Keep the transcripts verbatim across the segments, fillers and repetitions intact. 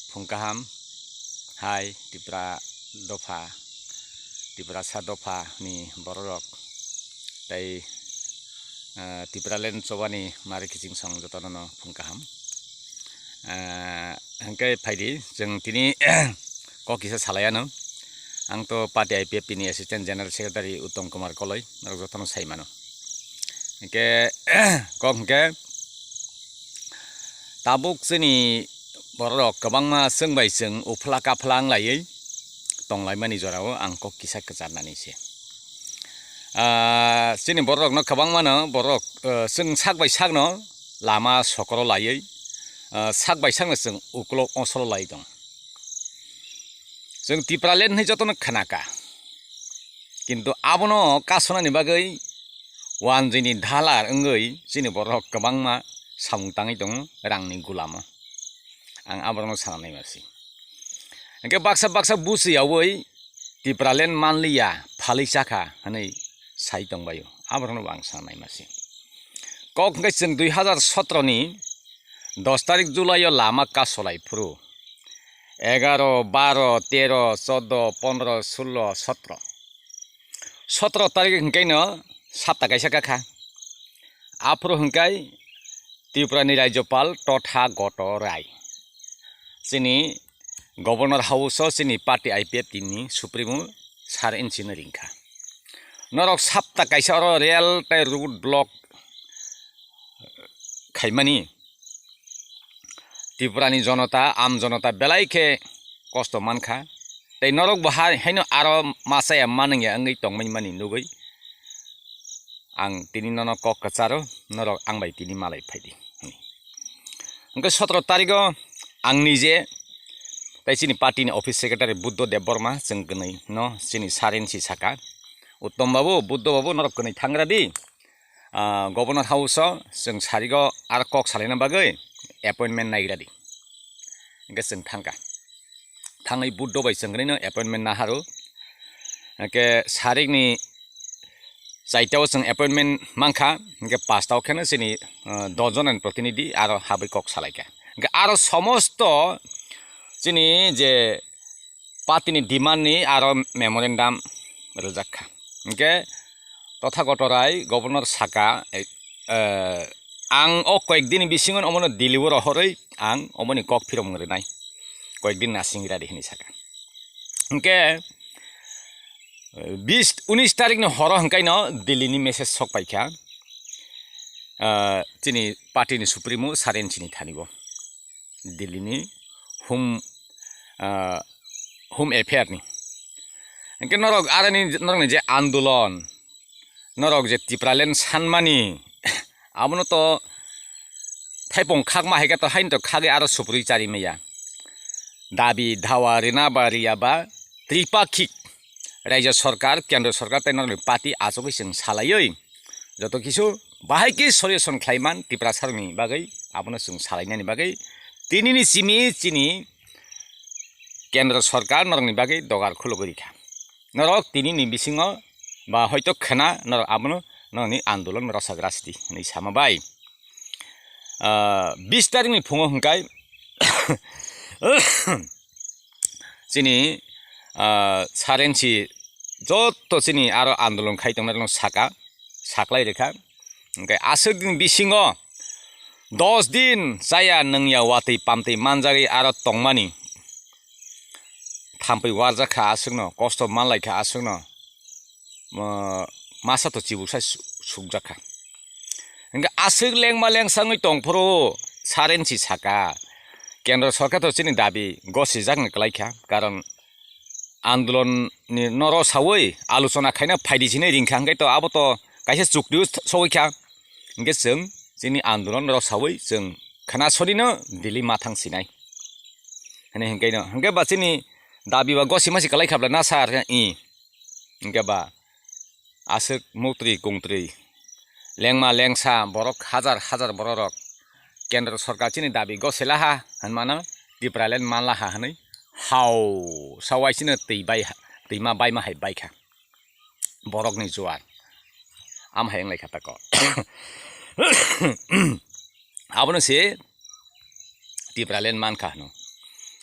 Phung kaham hai Tipra dopha, Tiprasa dopha ni bororok tei, eh, Tipraland chobani mari kiching song jotono no phung kaham. Eh, hwnkhe phaidi chwng tini kok kisa salaiano. Ang to party I P F T ni Assistant General Secretary Uttom Kumar Koloi, norok jotono sai mano. Hwnkhe kok hwnkhe tabuk chini bororok kwbangma chwng bai chwng uphla kaphla wnglaiwi tonglaimani jorao ang kok kisa kwcharnani se. Ah, chini bororokno kwbangmano borok, eh, chwng sak bai sakno lama sokoro laiwi, eh, sak bai sakno chwng uklok osolo lai tong. Chwng Tipraland hinwi jotono khnaka. Kintu abono kasonani bagwi wanjwini dalar wngwi chini borok kwbangma samung tangwi tongo rangni gulamo. Ang aborokno sana naima se. Hwnkhe baksa baksa busi yaui Tipraland manliya, phalwi chakha hwnwi sai tongbaio. Aborokno bo ang sana naima se. Kok hwnkhe chwng dui hazar sotro ni dos tarik July o lama kasolai phuru egaro, baro, tero, chodo, pondro, sullo, sotro. Sotro tarik hwnkhe no sapta kaisa kakha. Aphuru hwnkhe Tripura ni Rajyapal Tothagoto Rai, chini Governor House o chini party I P F T ni Supremo Sir N C no ringkha. Norok sapta kaisa oro rail tei road block khaimani Tripura ni jonota, am jonota belai khe kosto mankha. Tei norok bo hai, haino aro ma chaya ma nangya wngwi tongmani mani nugwi ang tini nono kok kwcharo, norok ang bai tini malai phaidi. Hwnkhe sotro tarigo ang nije tei chini party ni office secretary Buddho Debbarma chwng kwnwi no chini Sir N C saka, "Uttom babu, Buddho babu, norok kwnwi thangra di." Ah, Governor House o chwng sarigo aro kok salaina bagwi appointment naigra di. Hwnkhe chwng thangkha. Thangwi Buddho bai chwng rino appointment naharu. Hwnkhe sarikni chaita o chwng appointment mankha. Hwnkhe pasta o kheno chini, ah, dos jona ni protinidhi aro habwi kok salaikha. Hwnkhe aro somosto chini je party ni demand ni aro memorandum rwjak kha. Hwnkhe Tothagoto Rai Governor saka, eh, eh, ang o koyek din bisingo omono Delhi o rohorwi ang omoni kok phiromung rwnai, koyek din nasing radi hinwi saka. Hwnkhe, eh, bis, unis tarik ni horo hwnkhaino Delhi ni message sok paikha, eh, chini party ni Supremo Sir N C ni thani bo. Delhi ni Home, ah, Home Affair ni. Hwnkhe norok aroni, norokni je andolon, norok je Tipraland sanmani, abono to thaipung khakma hai khe to haino to khagwi aro suprui chari maya. Dabi dawa rina ba riya ba tripakhik Raijyo Sarkar, Kendro Sarkar tei norokni party achugwi chwng salaiwi joto kisu bahai khe solution khlaiman Tiprasarokni bagwi, abono chwng salainani bagwi tinini simi chini Kendro Sarkar norokni bagwi dogar khulugwi rikha. Norok tinini bisingo ba hoito khna norok abono norokni andolon rwchak rasti hinwi sama bai. Ah, bis tarikni phungo hwnkhe chini, ah, Sir N C joto chini aro andolon khai tongnai rokno saka, saklai rikha. Hwnkhe aswk din bisingo dos din chaya nungya watwi pamtwi manjagwi aro tongmani thampui warjak kha aswkno, kosto manlai kha aswkno, ah, masa to chibuksa su-, sukjak kha. Hwnkhe aswk lengma lengsa wngwi tongphuru Sir N C saka, Kendro Sarkar to chini dabi gosijakni kwlai kha, karon andolon ni noro sawi alochona khaina phaidi sinai ringkha, hwnkhe to abo to kaisa chukti o sogwi kha, hwnkhe chwng chini andolon rok sawi chwng khna sonino Delhi ma thang sinai hinwi hwnkhe no, hwnkhe ba chini dabi ba gosi masi kwlai kha bla na sir? I hwnkhe ba aswk muktwi kungtwi lengma lengsa borok hajar hajar borok rok Kendro Sarkar chini dabi goselaha hwnmano Tipraland manlaha hwnwi hao sawai chino twi bai, twima baima hai baikha borokni juar. Am hai wnglaikha tako. Abono se Tipraland mankha hwno.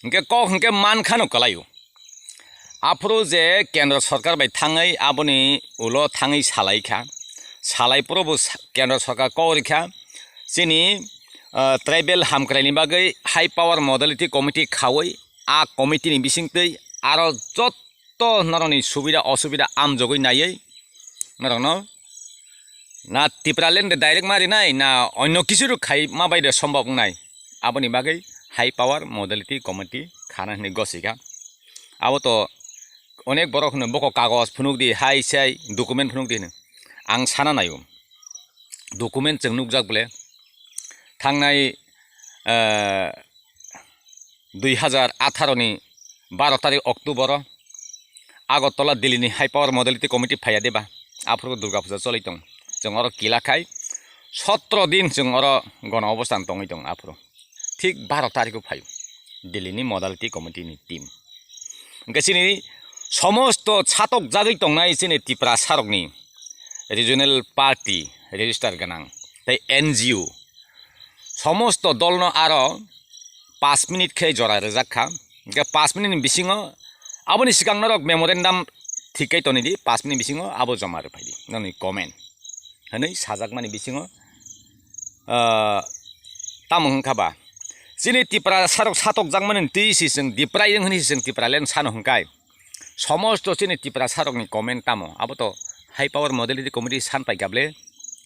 Hwnkhe kok hwnkhe man khano kwlaio. Aphuru je kendro sorkar bai thangwi aboni ulo thangwi salai kha, salai phuru bo sa-, kendro sorkar kok rikha chini, ah, tribal hamkraini bagwi high power modality committee khaui a committee ni bisingtwi aro jotto norokni subida osubida amjogwi naiwi norokno na Tipraland de direct ma rinai, na onno kisu rok khai ma bai de sombab wngnai. Aboni bagwi high power modality committee khana hinwi gosikha. Abo to onek borok hwno, "Boko kagoj phunuk di, hai sai document phunuk di," hwno. Ang sana naio, document chwng nukjak bole thangnai, eh, dui hazar atharo ni baro tarik October o Agartala Delhi ni High Power Modality Committee phaiya deba, aphuru Durga Puja choli tong. Chwng oro kila khai sotro din chwng oro gono obostan tongwi tong aphuru. Thik baro tarik o phaio Delhi ni Modality Committee ni team. Hwnkhe chini somosto satok jagwi tongnai chini Tiprasa rokni regional party register gwnang tei N G O somosto dolno aro pash minute khe jora rwjak kha. Hwnkhe pash minute ni bisingo aboni swkang norok memorandum thik khe tonidi, pash minute bisingo abo joma rwphai di, noni comment hwnwi sajakmani bisingo, ah, tamo hwnkha ba chini Tiprasa rok satok jakmani twi si chwng Tipra hwnwi si chwng Tipraland sano hwnkhe somosto chini Tiprasa rokni comment tamo? Abo to High Power Modality Committee san pai gable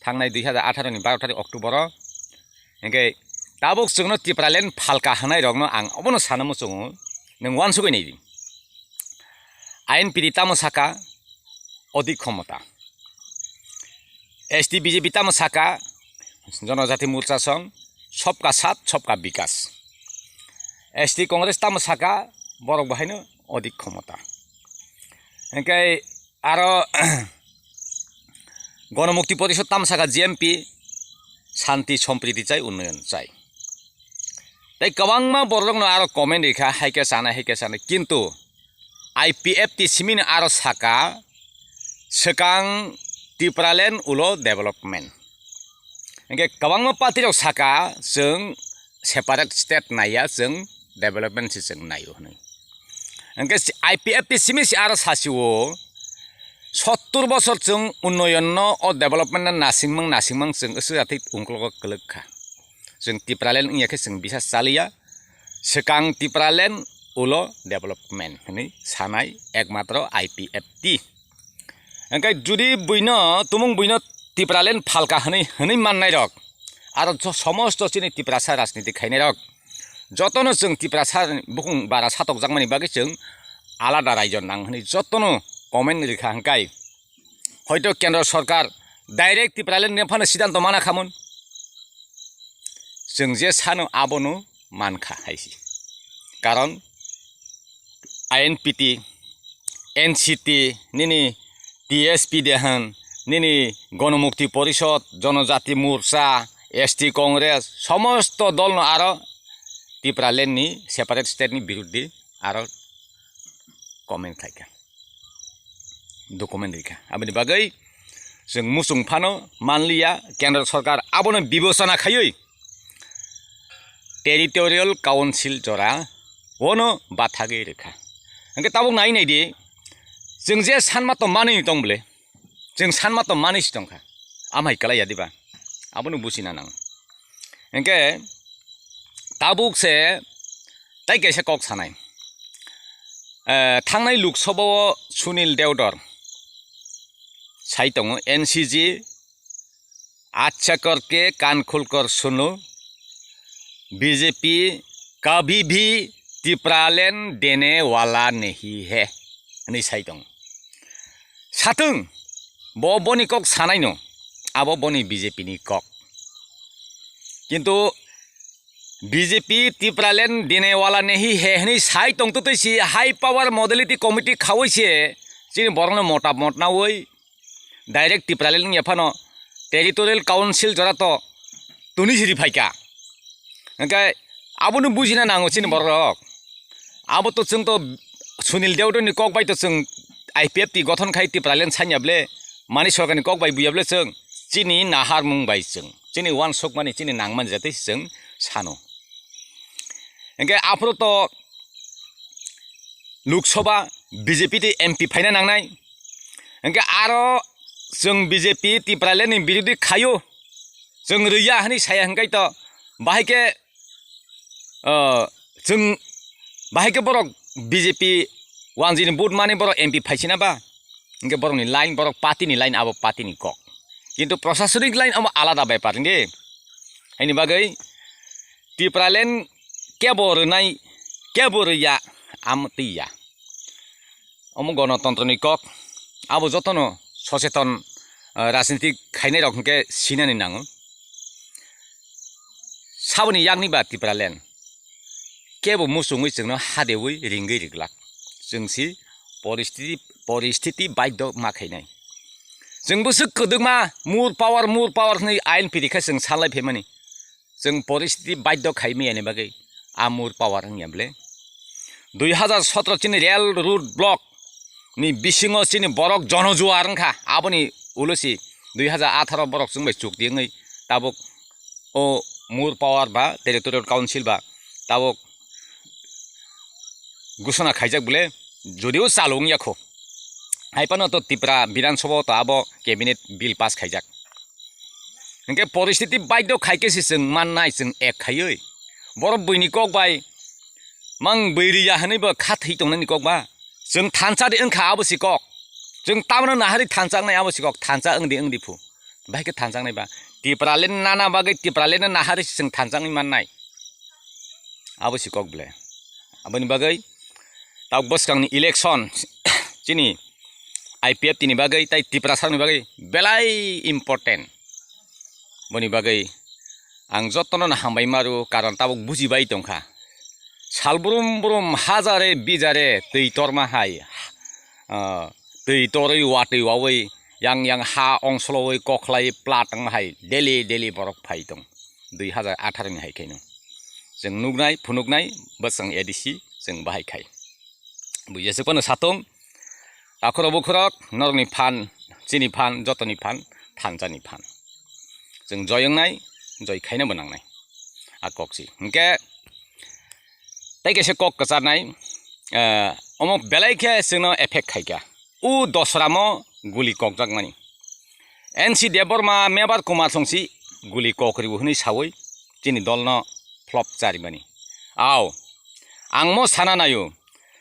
thangnai dui hazar atharo ni baro tarik October o. Hwnkhe tabuk chwngno Tipraland phalka hwnai rokno ang obono sana muchungo, nwng uansugwi naidi. I N P T tamo saka, odik khomota. S T B J P tamo saka, Jonojati Morcha song, sobka saath, sobka bikas. S T Congress tamo saka, borok bo haino odik khomota. Hwnkhe aro Gonomukti Porishod tamo saka, G M P, shanti, sompriti chai, unnoyon chai. Tei kwbangma borokno aro comment rikha, hai khe sanai, hai khe sanai. Kintu I P F T simino aro saka, swkang Tipraland ulo development. Hwnkhe kwbangma party rok saka, chwng separate state naiya, chwng development se chwng naio hwnwi. Hwnkhe I P F T simi se aro sasio, sottur bosor chwng unnoyonno o development no nasingmang nasingmang chwng swk jatik ungklogo kwlwk kha. Chwng Tipraland wngya khe chwng bisa chaliya, swkang Tipraland ulo development hwnwi sanai ekmatro I P F T. Hwnkhe judi buino, tumung buino Tipraland phalka hwnwi, hwnwi mannai rok, aro jo-, somosto chini Tiprasa rajniti khainai rok, jotono chwng Tiprasa bukung bara satokjakmani bagwi chwng alada raijo nang hwnwi jotono comment rikha hwnkhe, hoito kendro sorkar direct Tipraland ni phano siddhanto mana khamun. Chwng je sano abono mankha hai se. Karon I N P T, N C T, nini T S P de hwn, nini Gonomukti Porishod, Jonojati Morcha, S T Congress, somosto dolno aro Tipraland ni separate state ni biruddhe aro comment khaikha, document rikha. Aboni bagwi chwng muchung phano manliya, kendro sorkar abono bibechona khaiwi territorial council jora ono bathagwi rikha. Hwnkhe tabuk nai naidi, chwng je sanma to manwi tong bwle, chwng sanma to manwi si tongkha, amhai kwlaiya diba? Abono buchina nango. Hwnkhe tabuk se tai kaisa kok sanai. Eh, thangnai Lok Sabha o Sunil Deodar sai tongo, N C G, "अच्छा करके कान खोलकर सुनो, B J P कभी भी Tipraland देने वाला नहीं है," hwnwi sai tongo. Satwng, bo boni kok sanaino, abo boni B J P ni kok. Kintu B J P Tipraland dene wala nahi hai hwnwi sai tongtwtwi si high power modality committee khaui se chini borokno mota motnaui direct Tipraland wngya phano territorial council jora to tuni siri phaikha. Hwnkhe abono bujina nango chini borok rok. Abo to chwng to Sunil Deodar ni kok bai to chwng I P F T gothon khai Tipraland sanya ble, mani sorkar ni kok bai buya ble chwng chini naharmung bai chwng chini uansukmani chini nangmani jatwi chwng sano. Hwnkhe aphuru to Lok Sabha B J P tei M P phaina nangnai. Hwnkhe aro chwng B J P Tipraland ni birodhi khaio, chwng rwya hwnwi saya hwnkhe to bahai khe, ah, chwng bahai khe borok B J P wanjini vote mani borok M P phaisina ba? Hwnkhe borokni line, borok party ni line, abo party ni kok. Kintu prosasonik line abo alada bepar hwnkhe. Haini bagwi Tipraland kebo rwnai, kebo rwya, amo twi ya. Omo gonotontro ni kok, abo jotono socheton, ah, rajniti khainai rok hwnkhe sinani nango. Saboni yakni ba Tipraland kebo muchungwi chwngno hadewi ringwi riglak. Chwng si poristiti, poristiti baidho ma khainai. Chwng bwswk kwdwkma more power, more power hwnwi ain piri khe chwng salai phaimani. Chwng poristiti baidho khai miyani bagwi a more power wngya bwle. Dui hazar sotro chini rail road block ni bisingo chini borok jonojuar wngkha, aboni ulo si dui hazar atharo borok chwng bai chukti wngwi tabuk o more power ba territorial council ba tabuk gusona khaijak bwle, jodio chalo wngya kho. Hai phano to Tripura Bidhan Sabha o to abo cabinet bill pass khaijak. Hwnkhe poristiti baidho khai khe se chwng mannai, chwng ek khaiwi. Borok buini kok bai mang bui riya hwnwi bo kha thwi tongnani kok ba. Chwng thansa de wngkha abo si kok. Chwng tamno nahari thansa wngnai abo si kok. Thansa wngdi wngdi phu. Bahai khe thansa wngnai ba. Tipraland nana bagwi Tipraland no nahari se chwng thansa wngwi mannai. Abo si kok bwle. Aboni bagwi tabuk bwskangni election chini I P F T ni bagwi tei Tiprasani bagwi belai important. Boni bagwi ang jotono no hambai maru, karon tabuk bujibai tongkha. Sal brum brum hajare bijare twi torma hai, ah, twi torwi watwi wawi yang yang ha ongsoloi kokhlai plat wngma hai daily daily borok phai tong. Dui hazar atharo ni hai khaino. Chwng nuknai, phunuknai, bwswng A D C, chwng bahai khai. Buya se phano satung, takhoro bukhorok, norokni phan, chini phan, jotoni phan, thansa ni phan. Chwng joy wngnai, joy khaina bo nangnai. A kok si. Hwnkhe, tei kaisa kok kwcharnai, eh, omo belai khe chwngno effect khaikha. O dosramo guli kokjakmani. N C Debbarma, Mebar Kumar songsi guli kokribo hwnwi sawi chini dolno flop charimani. Ao, ang mo sana naio,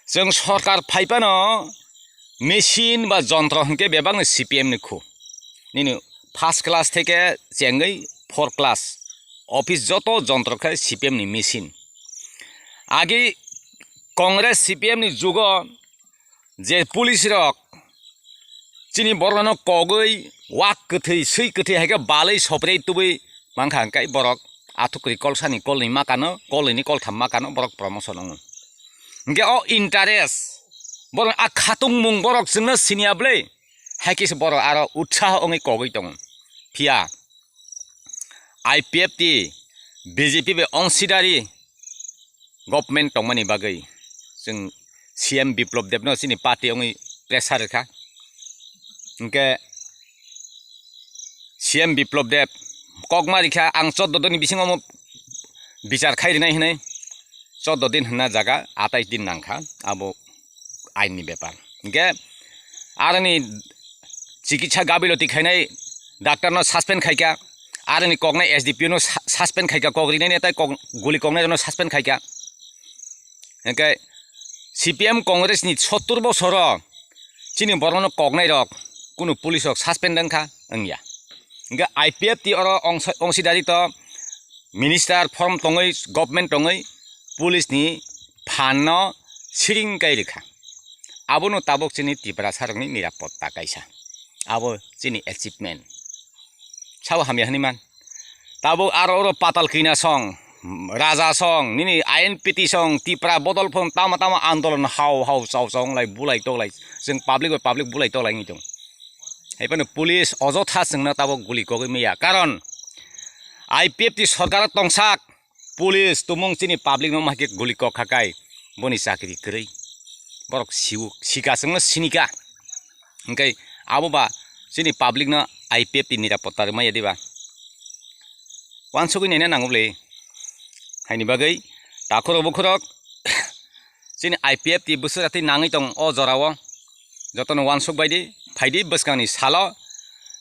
chwng sorkar phaiphano machine ba jontro hwnkhe bebakno C P M ni khu. Nini first class theke chengwi four class office joto jontro khe C P M ni machine. Agi Congress C P M ni jugo je police rok chini borokno kogwi wak kwthwi swi kwthwi hai khe balwi soprei tubui mankha, hwnkhe borok athukri kolsani kolni makano, kolni koltham makano borok promotion wngo. Hwnkhe o interest borok a khatungmung borok chwngno siniya bwle, hai khe se borok aro utsaho wngwi kogwi tongo. Phiya I P F T, B J P bai ongsidari government tongmani bagwi chwng C M Biplop Debno chini party wngwi pressure rwkha. Hwnkhe C M Biplop Deb kokma rikha, ang choddo dini bisingo omo bichar khai rinai hinwi, choddo din hwnna jaga atais din nangkha, abo ain ni bepar. Hwnkhe aroni chikitsa gabiloti khainai doctor no suspend khaikha, aroni koknai S D P O no sa-, suspend khaikha, kok rinai neta kok guli koknai no suspend khaikha. Hwnkhe C P M Congress ni sottur bosoro chini borokno koknai rok kunu police rok suspend wngkha wngya. Hwnkhe I P F T oro ongsi-, ongsidari to minister form tongwi, government tongwi police ni phan no siring kai rikha. Abono tabuk chini Tiprasa rokni nirapotta kaisa. Abo chini achievement. Sabo hamya hwnwi man. Tabuk aro oro patal kina song, raja song, nini I N P T song, Tipra bodol phone tama tama andolon hau hau chao chao wnglai bulai toklai. Chwng public bai public bulai toklai wngwi tong. Hai phano police ojotha chwngno tabuk guli kogwi maya. Karon I P F T sorkar tongsak, police tumung chini public no mahke guli kok khakai, boni chakri kwrwi. Borok siu, sika chwngno sinika. Hwnkhe abo ba chini public no I P F T nirapotta rwmaya diba? Wansugwi naina nango bwle. Haini bagwi takhorok bukhorok chini I P F T bwswk jati nangwi tong o jorao. Jotono uansuk baidi, phaidi bwskangni salo,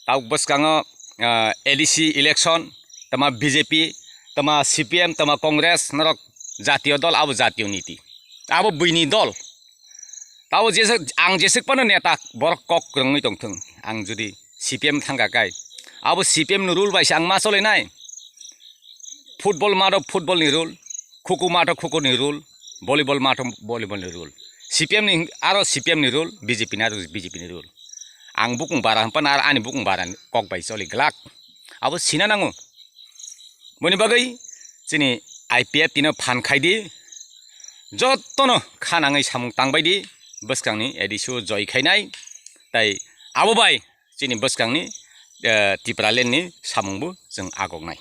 tabuk bwskango, ah, A D C election, tama B J P, tama C P M, tama Congress, norok jatiyo dol, abo jatiyo niti. Abo buini dol. Tabo jeswk, ang jeswk phano neta, borok kok kwrwngwi tongthwng. Ang jodi C P M thangkha kai, abo C P M ni rule bai se ang ma cholinai. Football matho football ni rule, khuku matho khuku ni rule, volleyball matho volleyball ni rule. C P M ni aro C P M ni rule, B J P ni aro B J P ni rule. Ang bukung bara hwnphano aro ani bukung bara ni kok bai choli glak. Abo sina nango. Boni bagwi chini I P F T no phan khaidi, jotono kha nangwi samung tangbaidi, bwskangni A D C o joi khainai, tai abo bai chini bwskangni, eh, Tipraland ni samungbo chwng agoknai.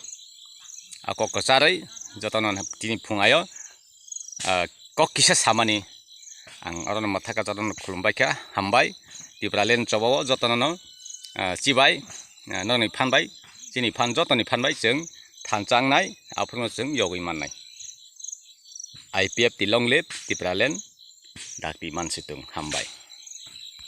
A kok kwcharwi jotono tini phungayo, ah, kok kisa samani ang orono mwthaka jotono khulumbaikha, hambai. Tipraland chobao jotono, ah, chibai, ah, nokni phan bai, chini phan jotoni phan bai chwng thanchangnai, aphuru chwng yogwi mannai. I P F T long live Tipraland, dakti mansitung, hambai.